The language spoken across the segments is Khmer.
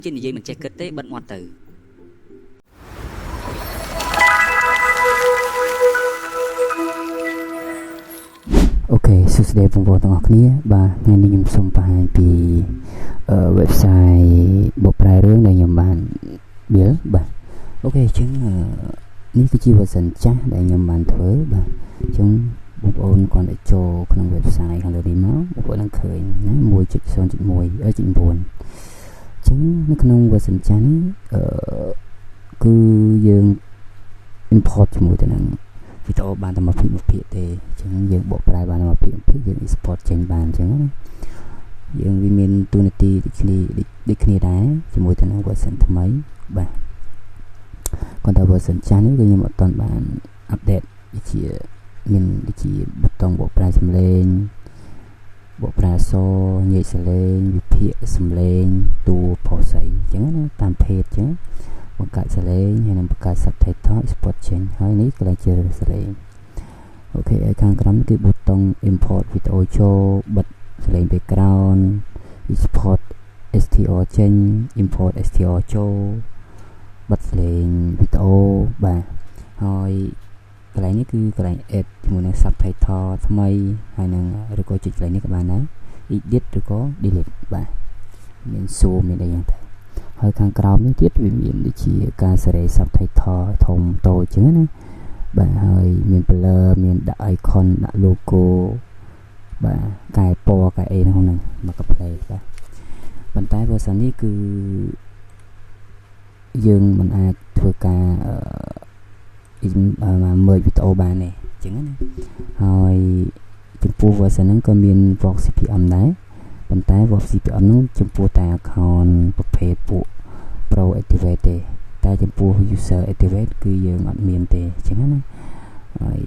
ជានិយាយមិនចេះគិតទេបិទមាត់ទៅ OK សួស្តីបងប្អូនទាំងអស់គ្នាបាទថ្ងៃនេះខ្ញុំសូមបង្ហាញពី website បកប្រែរឿងដែលខ្ញុំបាន build បាទ OK អញ្ចឹងនេះគឺជា version ចាស់ដែលខ្ញុំបានធ្វើបាទអញ្ចឹងបងប្អូនគ្រាន់តែចូលក្នុង website ខាងលើនេះមកបងប្អូននឹងឃើញណា1.0.1 1.9អញ្ចឹងនៅក្នុង version ចាស់នេះគឺយើង import ជាមួយទៅនឹងវីដេអូបានតែមួយភាគមួយភាគទេអញ្ចឹងយើងបកប្រែបានតែមួយភាគមួយភាគយើង export ចេញបានអញ្ចឹងណាយើងវាមានតួនាទីដូចគ្នាដូចគ្នាដែរជាមួយទៅនឹង version ថ្មីបាទគ្រាន់តែ version ចាស់នេះគឺខ្ញុំអត់ទាន់បាន update ដូចជាមានដូចជាប៊ូតុងបកប្រែសំឡេងបកប្រែអក្សរញែកសំឡេងវិភាគសំឡេងតួប្រុសស្រីអញ្ចឹងណាតាមភេទអញ្ចឹងបង្កើតសំឡេងហើយនឹងបង្កើត subtitle export ចេញហើយនេះកន្លែងជ្រើសរើសសំឡេង OK ហើយខាងក្រោមគឺប៊ូតុង import វីដេអូចូលបិទសំឡេង background export STR ចេញ import STR ចូលបិទសំឡេងវីដេអូបាទហើយកន្លែងនេះគឺកន្លែង add ជាមួយនឹង subtitle ថ្មីហើយនឹងឬក៏ចុចកន្លែងនេះក៏បានដែរ edit ឬក៏ delete បាទមាន zoom មានអីយ៉ាងទៅហើយខាងក្រោមនេះទៀតវាមានដូចជាការសេរី subtitle ធំតូចចឹងណាបាទហើយមាន blur មានដាក់ icon ដាក់ logo បាទកែពណ៌កែអីក្នុងហ្នឹងមកកា play បាទប៉ុន្តែ version នេះគឺយើងមិនអាចធ្វើការ merge វីដេអូបានទេអញ្ចឹងណាហើយចំពោះ version ហ្នឹងក៏មាន Vox CPM ដែរប៉ុន្តែ Vox CPM ហ្នឹងចំពោះតែ account ប្រភេទពួក Pro Activate ទេតែចំពោះ user activate គឺយើងអត់មានទេអញ្ចឹងណាហើយ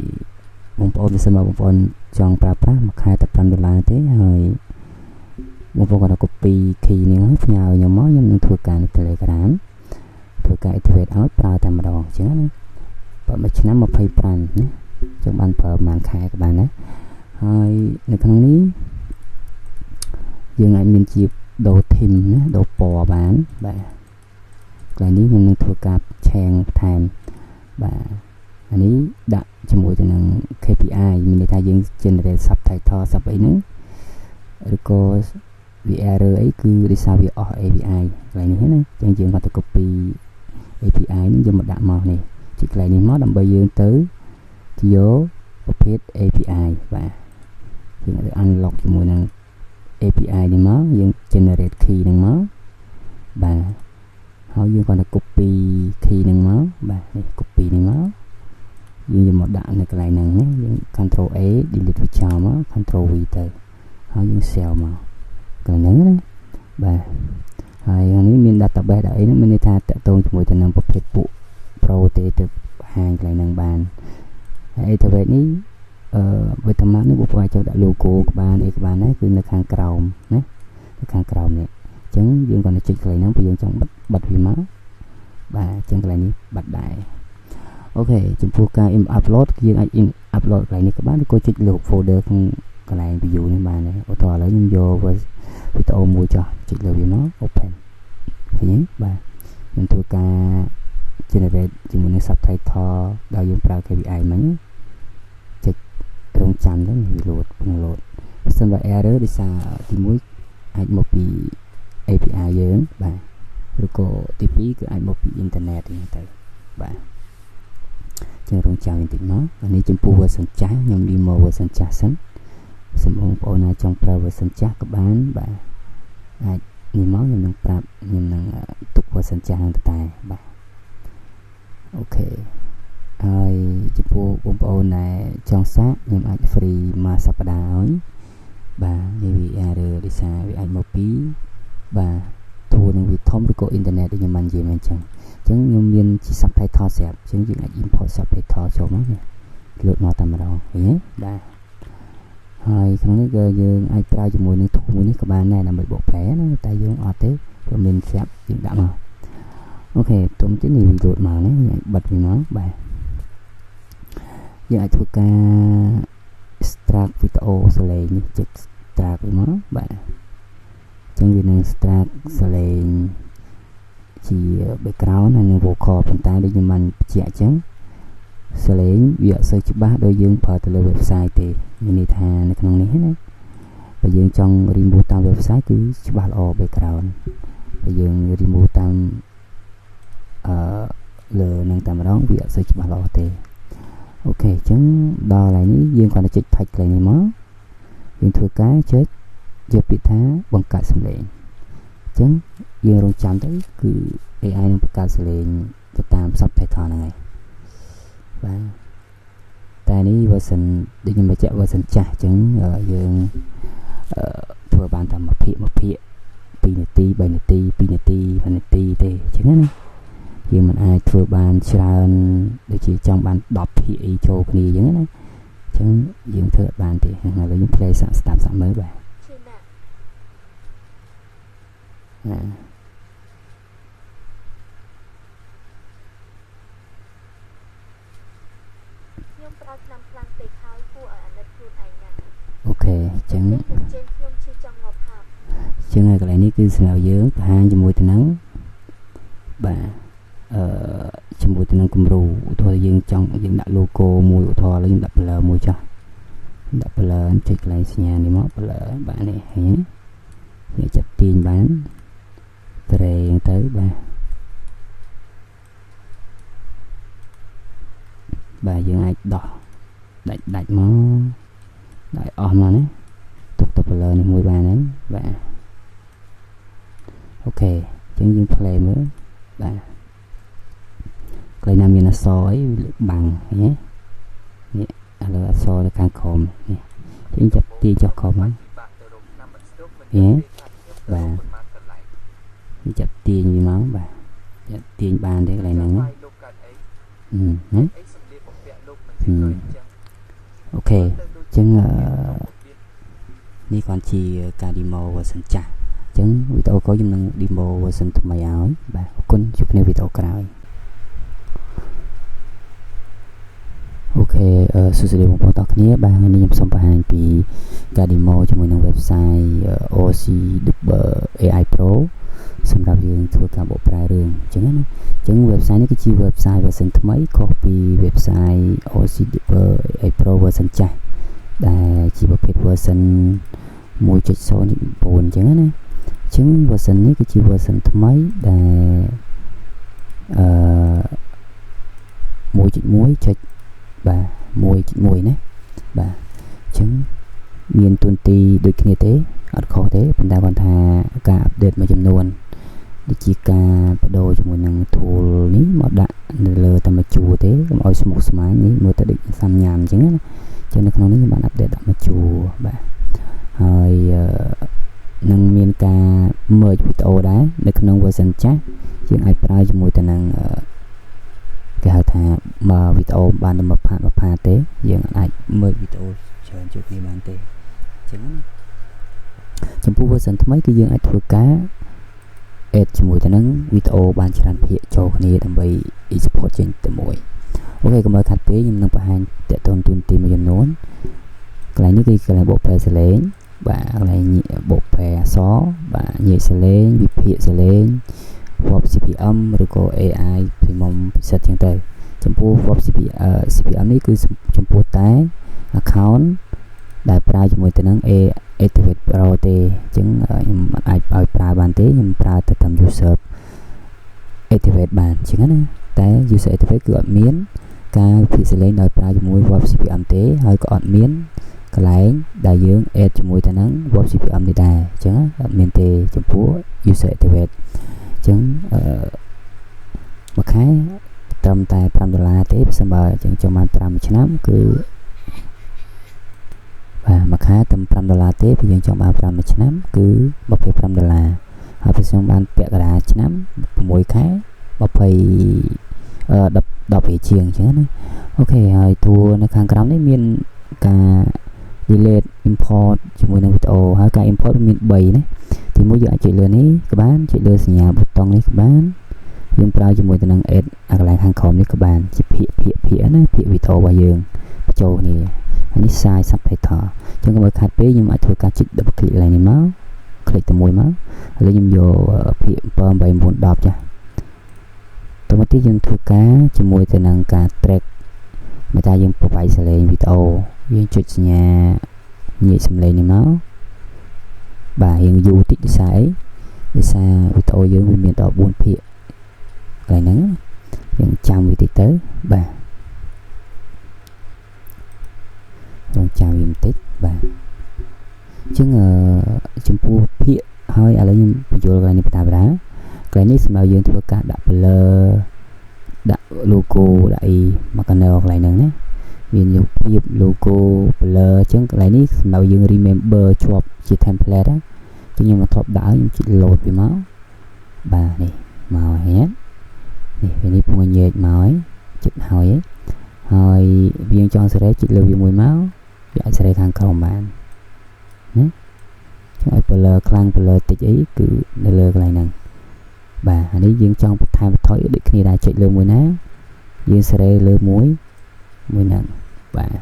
បងប្អូនបើសិនមកបងប្អូនចង់ប្រើប្រាស់មួយខែតែ5ដុល្លារទេហើយបងប្អូនគាត់ copy key នេះហើយផ្ញើខ្ញុំមកខ្ញុំនឹងធ្វើការនៅ Telegram ធ្វើការ activate ឲ្យប្រើតែម្ដងអញ្ចឹងណាបើមួយឆ្នាំ25ណាចង់បានប្រើប្រហែលខែក៏បានដែរហើយនៅក្នុងនេះយើងអាចមានជាដូរ theme ណាដូរពណ៌បានបាទកន្លែងនេះខ្ញុំនឹងធ្វើការឆេងបន្ថែមបាទអានេះដាក់ជាមួយទៅនឹង KPI មានន័យថាយើង generate subtitle sub អីហ្នឹងឬក៏វា error អីគឺដោយសារវាអស់ API កន្លែងនេះណាអញ្ចឹងយើងគាត់ទៅ copy API ហ្នឹងយកមកដាក់មកនេះជាកន្លែងនេះមកដើម្បីយើងទៅយកប្រភេទ API បាទយើងអាច unlock ជាមួយនឹង API នេះមកយើង generate key ហ្នឹងមកបាទហើយយើងគ្រាន់តែ copy key ហ្នឹងមកបាទនេះ copy នេះមកយើងយកមកដាក់នៅកន្លែងហ្នឹងណាយើង control A delete វាចោលមក control V ទៅហើយយើង save មកកន្លែងហ្នឹងណាបាទហើយនេះមាន database ដាក់អីហ្នឹងមានន័យថាតាក់ទងជាមួយទៅនឹងប្រភេទពួក Pro ទេទៅបង្ហាញកន្លែងហ្នឹងបានហើយ database នេះអឺ watermark នេះបងប្អូនអាចចូលដាក់ logo ក៏បានអីក៏បានដែរគឺនៅខាងក្រោមណានៅខាងក្រោមនេះអញ្ចឹងយើងគ្រាន់តែចុចកន្លែងហ្នឹងព្រោះយើងចង់បិទបិទវាមកបាទអញ្ចឹងកន្លែងនេះបាត់ដែរ OK ចំពោះការ upload គឺយើងអាច upload កន្លែងនេះក៏បានឬក៏ចុចលើ folder ក្នុងកន្លែង view នេះបានដែរឧទាហរណ៍ឥឡូវខ្ញុំយកវីដេអូមួយចុះចុចលើវាមក open ឃើញទេបាទខ្ញុំធ្វើការ generate ជាមួយនឹង subtitle ដែលយើងប្រើ KPI មិញចុចរងចាំទៅវាលោតពងលោតបើសិនបើ error ដោយសារទី1អាចមកពី API យើងបាទឬក៏ទី2គឺអាចមកពីអ៊ីនធឺណិតអញ្ចឹងទៅបាទចឹងរងចាំបន្តិចមកអានេះចំពោះ version ចាស់ខ្ញុំ demo version ចាស់សិនសូមបងប្អូនណាចង់ប្រើ version ចាស់ក៏បានបាទអាចនេះមកខ្ញុំនឹងប្រាប់ខ្ញុំនឹងទុក version ចាស់ហ្នឹងតែបាទ OK ហើយចំពោះបងប្អូនដែលចង់សាកខ្ញុំអាច free មួយសប្តាហ៍ឲ្យបាទនេះវា error ដោយសារវាអាចមកពីបាទទូនឹងវាធំឬក៏អ៊ីនធឺណិតដូចខ្ញុំបាននិយាយមកអញ្ចឹងអញ្ចឹងខ្ញុំមានជា subtitle ស្រាប់អញ្ចឹងយើងអាច import subtitle ចូលមកនេះលោតមកតែម្ដងឃើញទេបាទហើយក្នុងនេះក៏យើងអាចប្រើជាមួយនឹង tool មួយនេះក៏បានដែរដើម្បីបកប្រែណាតែយើងអត់ទេព្រោះមានស្រាប់យើងដាក់មក OK ទុំទៀតនេះវាលោតមកនេះយើងអាចបិទវាមកបាទយើងអាចធ្វើការ extract វីដេអូសលេងនេះចុច extract វាមកបាទអញ្ចឹងវានឹង extract សលេង ជា background ហើយនិង vocal ប៉ុន្តែដូចខ្ញុំបានបញ្ជាក់អញ្ចឹងសំឡេងវាអត់សូវច្បាស់ដូចយើងប្រើទៅលើ website ទេមានន័យថានៅក្នុងនេះណាបើយើងចង់ remove តាម website គឺច្បាស់ល្អ background បើយើង remove តាមអឺលើនឹងតែម្ដងវាអត់សូវច្បាស់ល្អទេOK អញ្ចឹងដល់កន្លែងនេះយើងគ្រាន់តែចុច touch កន្លែងនេះមកយើងធ្វើការចុចយកពាក្យថាបង្កើតសំឡេងអញ្ចឹងយើងរងចាំទៅគឺ AI នឹងបង្កើតសំឡេងទៅតាម subtitle ហ្នឹងហើយបាទតែនេះ version ដូចខ្ញុំបញ្ជាក់ version ចាស់អញ្ចឹងយើងធ្វើបានតែមួយភាគមួយភាគ2នាទី3នាទី2នាទី5នាទីទេអញ្ចឹងណាយើងមិនអាចធ្វើបានច្រើនដូចជាចង់បាន10ភាគអីចូលគ្នាអញ្ចឹងណាអញ្ចឹងយើងធ្វើអត់បានទេឥឡូវយើង play សាកស្ដាប់សាកមើលបាទណា ខ្ញុំប្រើថ្នាំខ្លាំងពេកហើយគួរឲ្យអាណិតខ្លួនឯងណាស់ OK អញ្ចឹង ខ្ញុំឈឺចង់ងាប់ហាប់ អញ្ចឹងហើយកន្លែងនេះគឺសម្រាប់យើងបង្ហាញជាមួយទៅនឹងបាទអឺជាមួយទៅនឹងគំរូឧទាហរណ៍យើងចង់យើងដាក់ logo មួយឧទាហរណ៍ឥឡូវខ្ញុំដាក់ blur មួយចុះដាក់ blur ចុចកន្លែងសញ្ញានេះមក blur បាទនេះឃើញនេះចាប់ទាញបានត្រេងទៅបាទបាទយើងអាចដោះដាច់ដាច់មកដាក់អស់មកណាទុកទៅ blur នេះមួយបានហើយបាទ OK អញ្ចឹងយើង play មើលបាទកន្លែងណាមានអក្សរអីវាបាំងឃើញទេនេះឥឡូវអក្សរនៅខាងក្រោមនេះយើងចាប់ទាញចុះក្រោមហើយនេះបាទយើងចាប់ទាញវាមកបាទចាប់ទាញបានទេកន្លែងហ្នឹងណាណា OK អញ្ចឹងនេះគ្រាន់ជាការ demo version ចាស់អញ្ចឹងវីដេអូក្រោយខ្ញុំនឹង demo version ថ្មីឲ្យបាទអរគុណជួបគ្នាវីដេអូក្រោយ OK សួស្តីបងប្អូនទាំងគ្នាបាទថ្ងៃនេះខ្ញុំសូមបង្ហាញពីការ demo ជាមួយនឹង website OC Dubber AI Pro សម្រាប់យើងធ្វើការបកប្រែរឿងអញ្ចឹងណាអញ្ចឹង website នេះគឺជា website version ថ្មីខុសពី website OC Dubber AI Pro version ចាស់ដែលជាប្រភេទ version 1.0.9អញ្ចឹងណាអញ្ចឹង version នេះគឺជា version ថ្មីដែលអឺ1.1ចុចបាទ1.1ណាបាទអញ្ចឹងមានទួនាទីដូចគ្នាទេអត់ខុសទេប៉ុន្តែគាត់ថាការ update មួយចំនួនដូចជាការបដូរជាមួយនឹង tool នេះមកដាក់នៅលើតែមួយជួរទេកុំឲ្យស្មុគស្មាញនេះមើលទៅដូចសាំញ៉ាំអញ្ចឹងណាអញ្ចឹងនៅក្នុងនេះខ្ញុំបាន update ដាក់មួយជួរបាទហើយនឹងមានការ merge វីដេអូដែរនៅក្នុង version ចាស់យើងអាចប្រើជាមួយទៅនឹងគេហៅថាបើវីដេអូបានតែមួយ part មួយ part ទេយើងអាច merge វីដេអូច្រើនជួបគ្នាបានទេអញ្ចឹងចំពោះ version ថ្មីគឺយើងអាចធ្វើការ add ជាមួយទៅនឹងវីដេអូបានច្រើនភាគចូលគ្នាដើម្បី export ចេញទៅមួយ OK កុំឲ្យខាត់ពេកខ្ញុំនឹងបង្ហាញតកតងទូនទីមួយចំនួនកន្លែងនេះគឺកន្លែងបកប្រែសលេងបាទកន្លែងបកប្រែអក្សរបាទញែកសលេងវិភាគសលេង Web CPM ឬក៏ AI Premium ពិសេសចឹងទៅចំពោះ Web CPM នេះគឺចំពោះតែ account ដែលប្រើជាមួយទៅនឹង A Activate Pro ទេអញ្ចឹងខ្ញុំអាចឲ្យប្រើបានទេខ្ញុំប្រើទៅតាម user Activate បានអញ្ចឹងណាតែ user Activate គឺអត់មានការវិភាគសលេងដោយប្រើជាមួយ Web CPM ទេហើយក៏អត់មានកន្លែងដែលយើង add ជាមួយទៅនឹង Web CPM នេះដែរអញ្ចឹងអត់មានទេចំពោះ user Activate អញ្ចឹងអឺមួយខែត្រឹមតែ5ដុល្លារទេបើសិនបើយើងចង់បាន5ឆ្នាំគឺបាទមួយខែត្រឹម5ដុល្លារទេបើយើងចង់បាន5មួយឆ្នាំគឺ25ដុល្លារហើយបើខ្ញុំបានពាក់កណ្ដាលឆ្នាំ6ខែ20អឺ10 10រៀលជាងអញ្ចឹងណា OK ហើយតួនៅខាងក្រោមនេះមានការ delete import ជាមួយនឹងវីដេអូហើយការ import មាន3ណាទីមួយយើងអាចចុចលើនេះក៏បានចុចលើសញ្ញាប៊ូតុងនេះក៏បានយើងប្រើជាមួយទៅនឹង add អាកន្លែងខាងក្រោមនេះក៏បានជាភាគភាគភាគណាភាគវីដេអូរបស់យើងបញ្ចូលគ្នាហើយនេះ size subtitle អញ្ចឹងកុំឲ្យខាត់ពេកខ្ញុំអាចធ្វើការចុច double click កន្លែងនេះមក click តែមួយមកឥឡូវខ្ញុំយកភាគ7 8 9 10ចា មកទៀតយើងធ្វើការជាមួយទៅនឹងការ track មកថាយើងប្រវាយសំឡេងវីដេអូយើងចុចសញ្ញាញែកសំឡេងនេះមកបាទរៀងយូរតិចដោយសារអីដោយសារវីដេអូយើងវាមានដល់4ភាគកន្លែងហ្នឹងយើងចាំវាតិចទៅបាទរងចាំវាបន្តិចបាទអញ្ចឹងចំពោះភាគហើយឥឡូវខ្ញុំបញ្យល់កន្លែងនេះបន្តបណ្ដាកន្លែងនេះសម្រាប់យើងធ្វើការដាក់ blur ដាក់ logo ដាក់អីមកកណោកន្លែងហ្នឹងណាមានរូបភាព logo blur អញ្ចឹងកន្លែងនេះសម្រាប់យើង remember ជាប់ជា template ណាចឹងខ្ញុំមកធ្លាប់ដាក់ខ្ញុំចុច load វាមកបាទនេះមកហើយនេះវានេះពងញែកមកហើយចិត្តហើយហើយវាចង់សេរីចុចលើវាមួយមកវាអាចសេរីខាងក្រោមបានណាចឹងឲ្យ blur ខ្លាំង blur តិចអីគឺនៅលើកន្លែងហ្នឹងបាទអានេះយើងចង់បន្ថែមបន្ថយដូចគ្នាដែរចុចលើមួយណាយើងសេរីលើមួយមួយហ្នឹងបាទ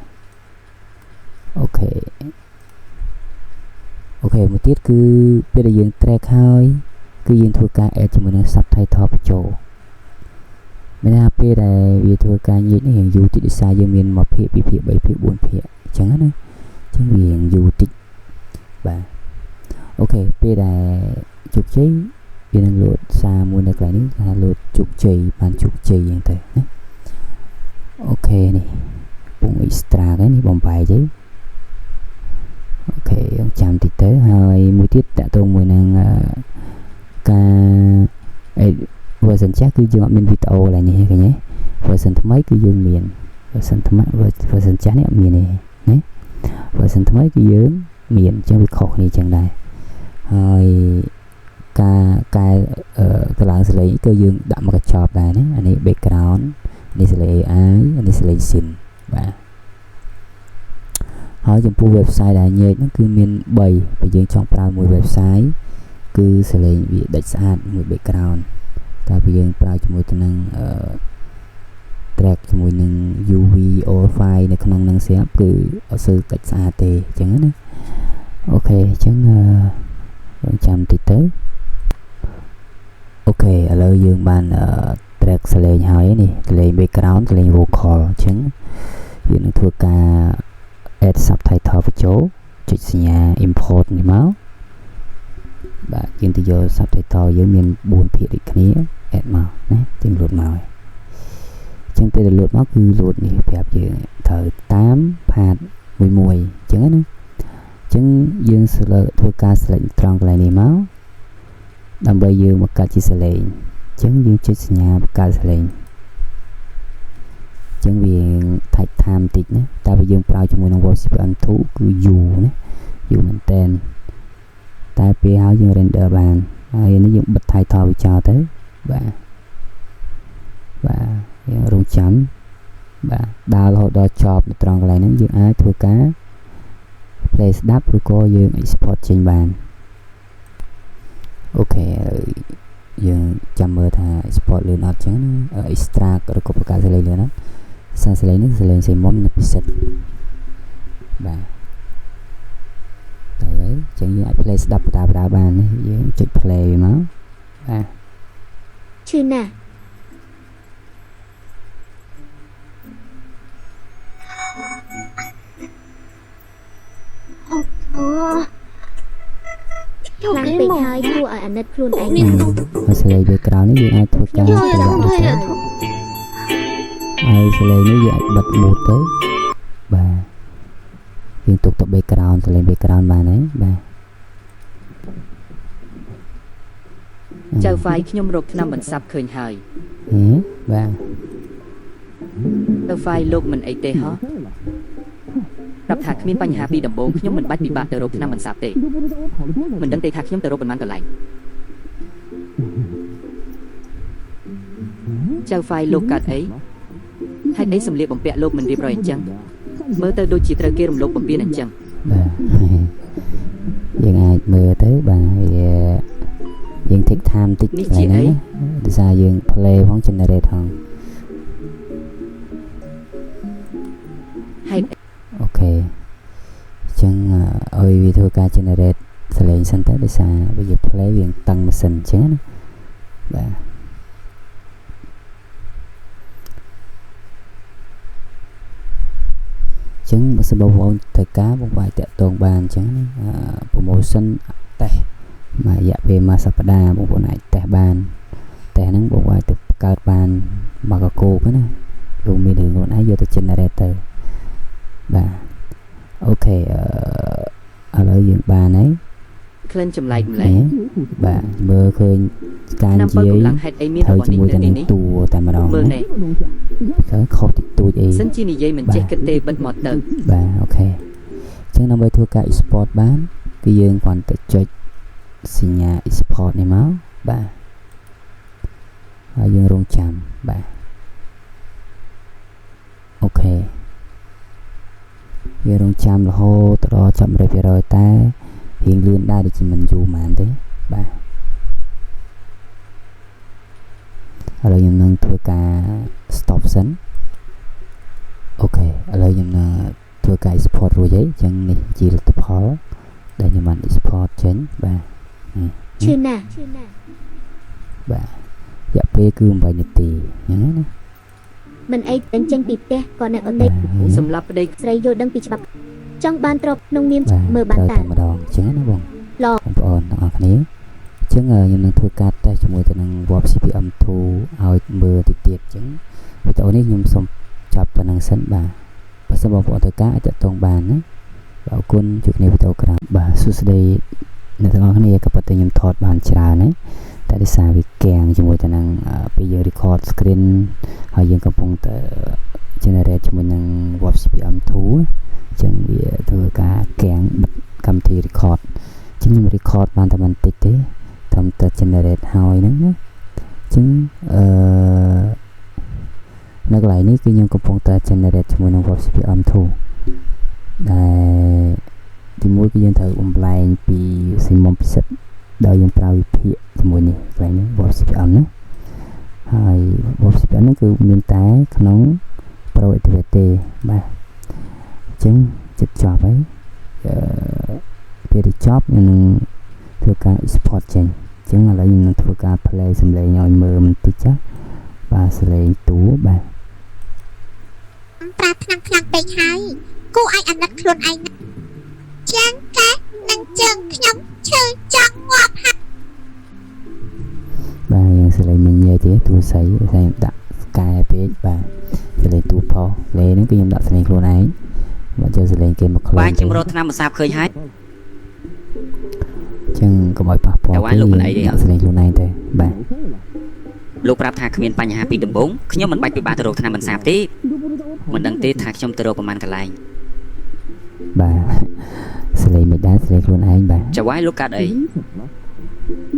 OK OK មួយទៀតគឺពេលដែលយើង track ហើយគឺយើងធ្វើការ add ជាមួយនឹង subtitle បញ្ចូលមានថាពេលដែលវាធ្វើការញែកនេះរៀងយូរតិចដោយសារយើងមាន1ភាគ2ភាគ3ភាគ4ភាគអញ្ចឹងណាអញ្ចឹងវារៀងយូរតិចបាទ OK ពេលដែលជោគជ័យវានឹងលោតសារមួយនៅកន្លែងនេះថាលោតជោគជ័យបានជោគជ័យអញ្ចឹងទៅណា OK នេះពង extract នេះបំបែកអី OK យើងចាំតិចទៅហើយមួយទៀតតាក់ទងមួយនឹងការ version ចាស់គឺយើងអត់មានវីដេអូកន្លែងនេះឃើញទេ version ថ្មីគឺយើងមាន version ថ្មី version ចាស់នេះអត់មានទេណា version ថ្មីគឺយើងមានអញ្ចឹងវាខុសគ្នាអញ្ចឹងដែរហើយការកែកឡើងសលេងគឺយើងដាក់មកកញ្ចប់ដែរណាអានេះ background នេះសលេង AI អានេះសលេង synth បាទហើយចំពោះ website ដែលញែកហ្នឹងគឺមាន3បើយើងចង់ប្រើមួយ website គឺសលេងវាដាច់ស្អាតមួយ background តែបើយើងប្រើជាមួយទៅនឹងអឺ track ជាមួយនឹង UV all file នៅក្នុងនឹងស្រាប់គឺអត់សូវដាច់ស្អាតទេអញ្ចឹងណា OK អញ្ចឹងអឺចាំតិចទៅ OK ឥឡូវយើងបាន track សលេងហើយនេះសលេង background សលេង vocal អញ្ចឹងយើងនឹងធ្វើការ add subtitle បញ្ចូលចុចសញ្ញា import នេះមកបាទយើងទៅយក subtitle យើងមាន4ភាគដូចគ្នា add មកណាចឹងលោតមកហើយចឹងពេលដែលលោតមកគឺលោតនេះប្រាប់យើងត្រូវតាម part មួយមួយអញ្ចឹងណាចឹងយើងធ្វើការ select ត្រង់កន្លែងនេះមកដើម្បីយើងបង្កើតជាសលេងអញ្ចឹងយើងចុចសញ្ញាបង្កើតសលេងចឹងវា take time តិចណាតែបើយើងប្រើជាមួយនឹង Voice CPM2 គឺយូរណាយូរមែនតែនតែពេលហើយយើង render បានហើយនេះយើងបិទ title វាចោលទៅបាទបាទយើងរងចាំបាទដើររហូតដល់ចប់នៅត្រង់កន្លែងហ្នឹងយើងអាចធ្វើការ play ស្ដាប់ឬក៏យើង export ចេញបាន OK យើងចាំមើលថា export លឿនអត់ចឹងណា extract ឬក៏បង្កើតសលេងលឿនអត់សារសលេងនេះសលេងសេមុំនៅពិសិដ្ឋបាទទៅហើយចឹងយើងអាច play ស្ដាប់បដាបដាបានយើងចុច play វាមកបាទ ឈឺណាស់ ខ្លាំងពេកហើយគួរឲ្យអាណិតខ្លួនឯងណាស់ ហើយសលេង background នេះយើងអាចធ្វើការតម្លាក់ទៅហើយសលេងនេះយើងអាចបិទ mute ទៅបាទយើងទុកទៅ background សលេង background បានហើយបាទ ចៅហ្វាយខ្ញុំរកថ្នាំបន្សាប់ឃើញហើយ ហេបាទ ចៅហ្វាយលោកមិនអីទេហ៎ប្រាប់ថាគ្មានបញ្ហាពីដំបូងខ្ញុំមិនបាច់ពិបាកទៅរកថ្នាំបន្សាបទេមិនដឹងទេថាខ្ញុំទៅរកប៉ុន្មានកន្លែងចៅហ្វាយលោកកាត់អីហេតុអីសម្លៀកបំពាក់លោកមិនរៀបរយអញ្ចឹងមើលទៅដូចជាត្រូវគេរំលោភបំពានអញ្ចឹង បាទយើងអាចមើលទៅបាទវាយើង take time តិច នេះជាអី ដោយសារយើង play ផង generate ផង ហេតុ OK អញ្ចឹងឲ្យវាធ្វើការ generate សលេងសិនទៅដោយសារវា play វាតឹងម៉ាស៊ីនអញ្ចឹងណាបាទ ចឹងបើសិនបងប្អូនត្រូវការបងប្អូនតាក់ទងបានអញ្ចឹងណា promotion តេស្តមួយរយៈពេលមួយសប្តាហ៍បងប្អូនអាចតេស្តបានតេស្តហ្នឹងបងប្អូនអាចទៅបង្កើតបានមកកគោកណាលោកមានរឿងខ្លួនឯងយកទៅ generate ទៅបាទ OK អឺឥឡូវយើងបានហើយ ក្លិនចម្លែកម្លេះ បាទមើលឃើញការនិយាយ កម្លាំងហេតុអីមាន ត្រូវជាមួយតែនឹងតួតែម្ដង មើលនេះ ឃើញខុសតិចតួចអី សិនជានិយាយមិនចេះគិតទេបិទមាត់ទៅ បាទ OK អញ្ចឹងដើម្បីធ្វើការ export បានគឺយើងគ្រាន់តែចុចសញ្ញា export នេះមកបាទហើយយើងរងចាំបាទ OK យើងរងចាំរហូតដល់ចាប់100%តែរៀងលឿនដែរដូចជាមិនយូរហ្មងទេបាទឥឡូវខ្ញុំនឹងធ្វើការ stop សិន OK ឥឡូវខ្ញុំនឹងធ្វើការ export រួចហើយអញ្ចឹងនេះជាលទ្ធផលដែលខ្ញុំបាន export ចេញបាទនេះ ឈឺណាស់ បាទរយៈពេលគឺ8នាទីអញ្ចឹងណា មិនអីដេញចេញពីផ្ទះក៏អ្នកអតី សម្រាប់ប្តី ស្រីយល់ដឹងពីច្បាប់ចង់បានទ្រព្យក្នុងនាមមើលបាន តាម្ដងអញ្ចឹងណាបង ល្អ បងប្អូនទាំងអស់គ្នាអញ្ចឹងខ្ញុំនឹងធ្វើការតេស្តជាមួយទៅនឹង Warp CPM 2ឲ្យមើលតិចទៀតអញ្ចឹងវីដេអូនេះខ្ញុំសូមចប់ប៉ុណ្ណឹងសិនបាទបើសិនបងប្អូនត្រូវការអាចតាក់ទងបានណាបាទអរគុណជួបគ្នាវីដេអូក្រោយបាទសួស្តីអ្នកទាំងអស់គ្នាក៏ប៉ុន្តែខ្ញុំថតបានច្រើនណាតែដោយសារវាកាំងជាមួយទៅនឹងពេលយើង record screen ហើយយើងកំពុងតែ generate ជាមួយនឹង Warp CPM 2អញ្ចឹងវាធ្វើការកាំងបិទកម្មវិធី record អញ្ចឹងខ្ញុំ record បានតែបន្តិចទេត្រឹមតែ generate ហើយហ្នឹងណាអញ្ចឹងអឺនៅកន្លែងនេះគឺខ្ញុំកំពុងតែ generate ជាមួយនឹង Warp CPM 2ដែលទីមួយគឺយើងត្រូវបំលែងពីស៊ីមុំពិសិដ្ឋដោយយើងប្រើវិភាគជាមួយនេះកន្លែងនេះ Warp CPM ណាហើយ Warp CPM ហ្នឹងគឺមានតែក្នុង Pro Activate ទេបាទអញ្ចឹងជិតចប់ហើយអឺពេលដែលចប់ខ្ញុំនឹងធ្វើការ export ចេញអញ្ចឹងឥឡូវខ្ញុំនឹងធ្វើការ play សំឡេងឲ្យមើលបន្តិចចាបាទសំឡេងតួបាទ ប្រើថ្នាំខ្លាំងពេកហើយគួរឲ្យអាណិតខ្លួនឯងណាស់ជាងកែនិងជើងខ្ញុំឈឺចង់ងាប់ហើយ បាទយើងសំឡេងមិនញ៉ៃទេទូស្អីតែខ្ញុំដាក់កែពេកបាទសំឡេងទូផុសលេហ្នឹងគឺខ្ញុំដាក់សំឡេងខ្លួនឯងបើជើសំឡេងគេមកខ្លួន បាទខ្ញុំរកថ្នាំបន្សាបឃើញហើយ អញ្ចឹងកុំឲ្យប៉ះពាល់ តែว่าលោកមិនអីទេ ដាក់សំឡេងខ្លួនឯងទេបាទ លោកប្រាប់ថាគ្មានបញ្ហាពីដំបូងខ្ញុំមិនបាច់ពិបាកទៅរកថ្នាំបន្សាបទេមិនដឹងទេថាខ្ញុំទៅរកប្រមាណកន្លែង បាទសំឡេងមិនដែរសំឡេងខ្លួនឯងបាទ ចៅវាយលោកកាត់អី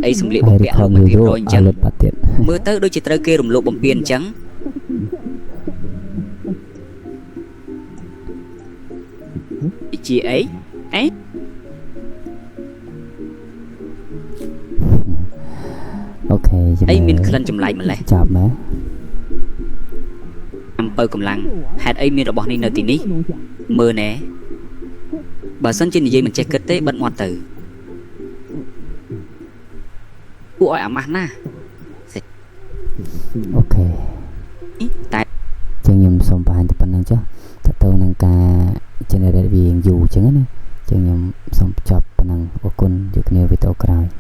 អីសម្លៀក ហើយ បំពាក់ record លោកមិនរៀប យូរ រយអញ្ចឹង ឲ្យលុតបាត់ទៀត មើលទៅដូចជាត្រូវគេរំលោភបំពានអញ្ចឹងជាអីអី OK អីមានក្លិនចម្លែកម្លេះ ចាប់មក អំពៅកម្លាំងហេតុអីមានរបស់នេះនៅទីនេះមើលណែបើសិនជានិយាយមិនចេះគិតទេបិទមាត់ទៅគួរឲ្យអាម៉ាស់ណាស់ OK តែ ចឹងខ្ញុំសូមបង្ហាញតែប៉ុណ្្នឹងចុះតើទៅនឹងការ generate វាយូរចឹងណាចឹងខ្ញុំសូមចប់ប៉ុណ្ណឹងអរគុណជួបគ្នាវីដេអូក្រោយ។